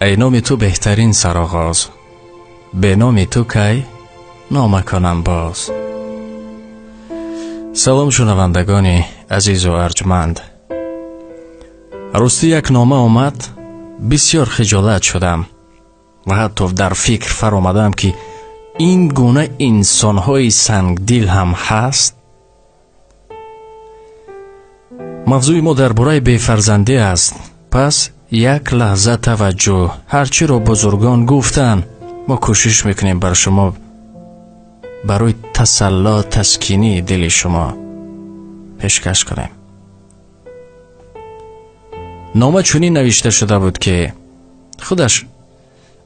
Эй номи ту беҳтарин сароғоз, бе номи ту кай нома кунам боз. Салом, шунавандагони азизу арҷманд. Ростӣ, як нома омад, бисёр хиҷолат шудам ва ҳатто дар фикр фаромадам, ки ин гуна инсонҳои сангдил ҳам ҳаст. Мавзӯи мо дар бораи бефарзандӣ аст. Пас як лаҳза таваҷҷӯҳ. Ҳар чиро бузургон гуфтанд, мо кӯшиш мекунем бар шумо барои тасалло, таскинии дили шумо пешкаш кунем. Нома чунин навишта шуда буд, ки худаш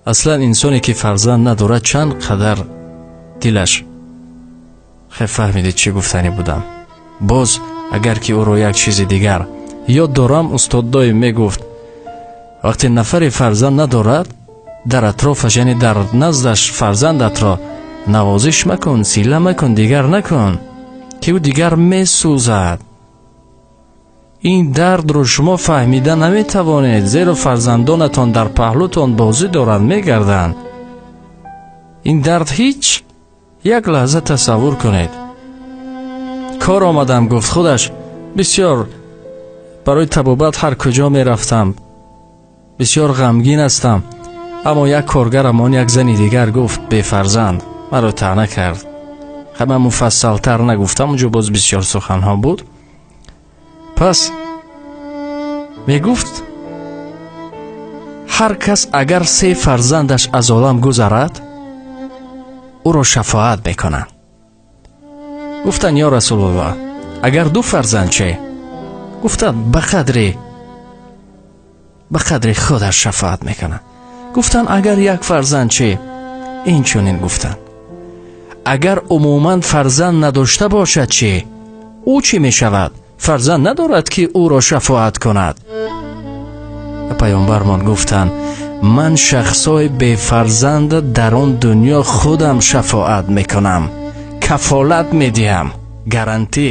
аслан инсоне ки фарзанд надорад, чанд қадар дилаш хе фаҳмидед, чӣ гуфтанӣ будам. Боз агар ки ӯро як чизи дигар ёд дорам, устод доим мегуфт: вақте нафаре фарзанд надорад, дар атрофаш, яъне дар наздаш фарзандатро навозиш макун, сила макун, дигар накун, ки ӯ дигар месӯзад. Ин дардро шумо фаҳмида наметавонед, зеро фарзандонатон дар паҳлӯтон бозӣ доранд, мегарданд. Ин дард ҳеҷ. Як лаҳза тасаввур кунед. Кор омадам, гуфт худаш, бисёр барои табобат ҳар куҷо мерафтам, бисёр ғамгин ҳастам. Аммо як коргарамон, як зани дигар, гуфт, бефарзанд, маро таъна кард. Ҳама муфассалтар нагуфтам, унҷо боз бисёр суханҳо буд. Пас мегуфт, ҳар кас агар се фарзандаш аз олам гузарад, ӯро шафоат мекунанд. Гуфтанд: ё Расулуллоҳ, агар ду фарзанд че? Гуфтанд: ба қадри худаш шафоат мекунанд. Гуфтанд: агар як фарзанд че? Инчунин гуфтанд. Агар умуман фарзанд надошта бошад чӣ? Ӯ чӣ мешавад? Фарзанд надорад, ки ӯро шафоат кунад. Ва паёмбармон гуфтанд: ман шахсҳои бефарзанда дар он дунё худам шафоат мекунам, кафолат медиҳам, гарантӣ.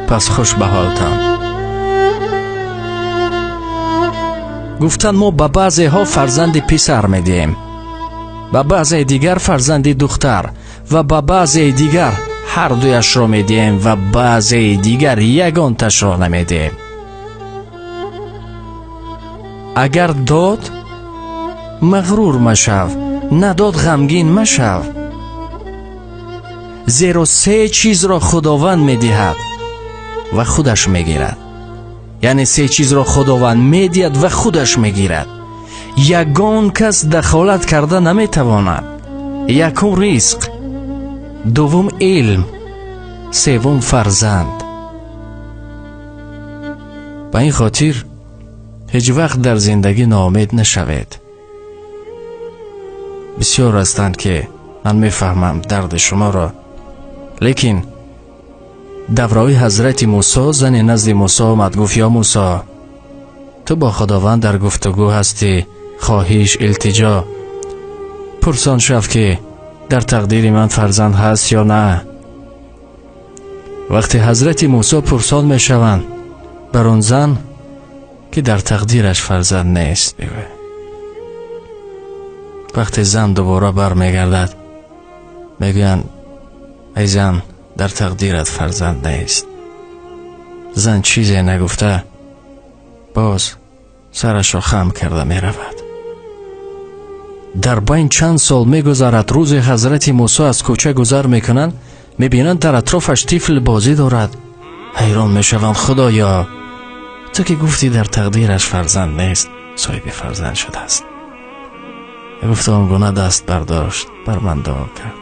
Пас хуш ба ҳолтон. Гуфтанд: мо ба баъзеҳо фарзанди писар медиҳем, ба баъзеи дигар фарзанди духтар ва ба баъзеи дигар ҳар дуяшро медиҳем ва баъзеи дигар ягонташро намедиҳем. Агар дод, мағрур машав, надод, ғамгин машав, зеро се чизро Худованд медиҳад ва худаш мегирад. Яъне се чизро Худованд медиҳад ва худаш мегирад. Ягон кас дахолат карда наметавонад. Якум ризқ, дуввум илм, севум фарзанд. Ба ин хотир ҳеҷ вақт дар зиндагӣ ноумед нашавед. Бисёр ҳастанд, ки ман мефаҳмам дарди шуморо, лекин давраи ҳазрати Мусо зане назди Мусо омад, гуфт: ё Мусо, ту бо Худованд дар гуфтугӯ ҳастӣ, хоҳиш, илтиҷо, пурсон шав, ки дар тақдири ман фарзанд ҳаст ё на. Вақте ҳазрати Мусо пурсон мешаванд бар он зан, ки дар тақдираш фарзанд нест, мегӯяд. Вақте зан дубора бармегардад, мегӯянд: эй зан, дар тақдират фарзанд нест. Зан чизе нагуфта, боз сарашро хам карда меравад. Дар байн чанд сол мегузарад. Рӯзе ҳазрати Мусо аз кӯча гузар мекунанд, мебинанд, дар атрофаш тифл бозӣ дорад. Ҳайрон мешаванд: Худоё, ту ки гуфтӣ дар тақдираш фарзанд нест, соҳиби фарзанд шудааст. Гуфт, он гуна даст бардошт, бар ман дуо кард.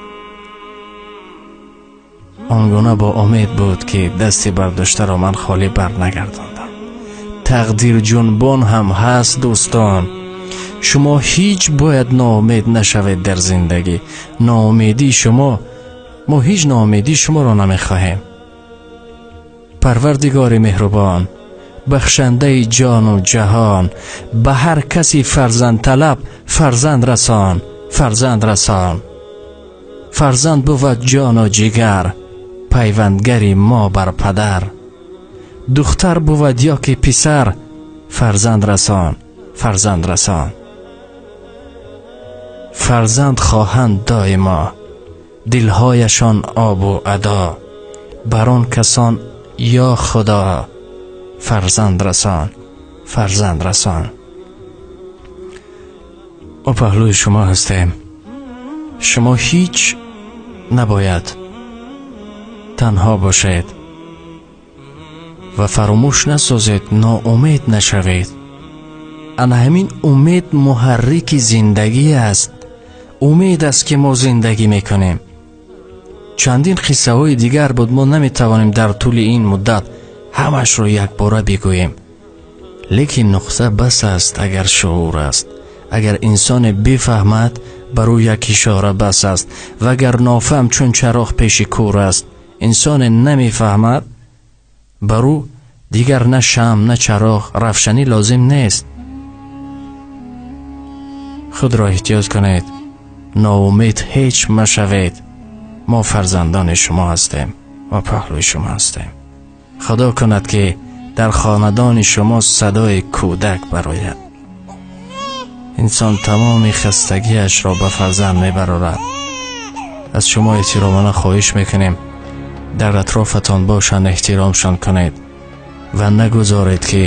Он гуна бо умед буд, ки дасти бардоштаро ман холӣ бар нагардондам. Тақдирҷунбон ҳам ҳаст, дӯстон. Шумо ҳеҷ бояд ноумед нашавед дар зиндагӣ. Ноумедии шумо, мо ҳеҷ ноумедии шуморо намехоҳем. Парвардигори меҳрубон, бахшандаи ҷону ҷаҳон, ба ҳар каси фарзандталаб фарзанд расон, фарзанд расон. Фарзанд бувад ҷону ҷигар, пайвандгари мо бар падар. Духтар бувад ё ки писар, фарзанд расон, Фарзанд расон. Фарзанд хоҳанд доимо, дилҳояшон обу адо, бар он касон ё Худо фарзанд расон, фарзанд расон. Мо паҳлӯи шумо ҳастем. Шумо ҳеҷ набояд танҳо бошед ва фаромӯш насозед, ноумед нашавед. Ана ҳамин умед муҳаррики зиндагӣ аст. Умед аст, ки мо зиндагӣ мекунем. Чандин қиссаҳои дигар буд, мо наметавонем дар тӯли ин муддат ҳамашро якбора бигӯем. Лекин нуқта бас аст, агар шуур аст. Агар инсоне бифаҳмад, бар ӯ як ишора бас аст. Ва агар нофаҳм чун чароғ пеши кӯр аст, инсоне намефаҳмад, бар ӯ дигар на шам, на чароғ, равшанӣ лозим нест. Худро эҳтиёт кунед, ноумед ҳеҷ машавед. Мо фарзандони шумо ҳастем ва паҳлӯи шумо ҳастем. Худо кунад, ки дар хонадони шумо садои кӯдак барояд. Инсон тамоми хастагиашро ба фарзанд мебарорад. Аз шумо эҳтиромона хоҳиш мекунем, дар атрофатон бошанд, эҳтиромшон кунед ва нагузоред, ки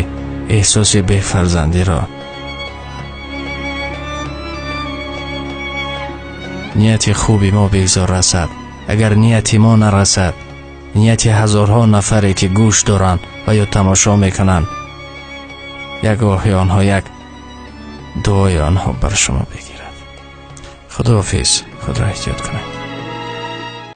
эҳсоси бефарзандиро. Нияти хуби мо бигзор расад. Агар нияти мо нарасад, нияти ҳазорҳо нафаре, ки гӯш доранд ва ё тамошо мекунанд, як оҳи онҳо, як дуои онҳо бар шумо бигирад. Худоҳофиз, худро эҳтиёт кунед.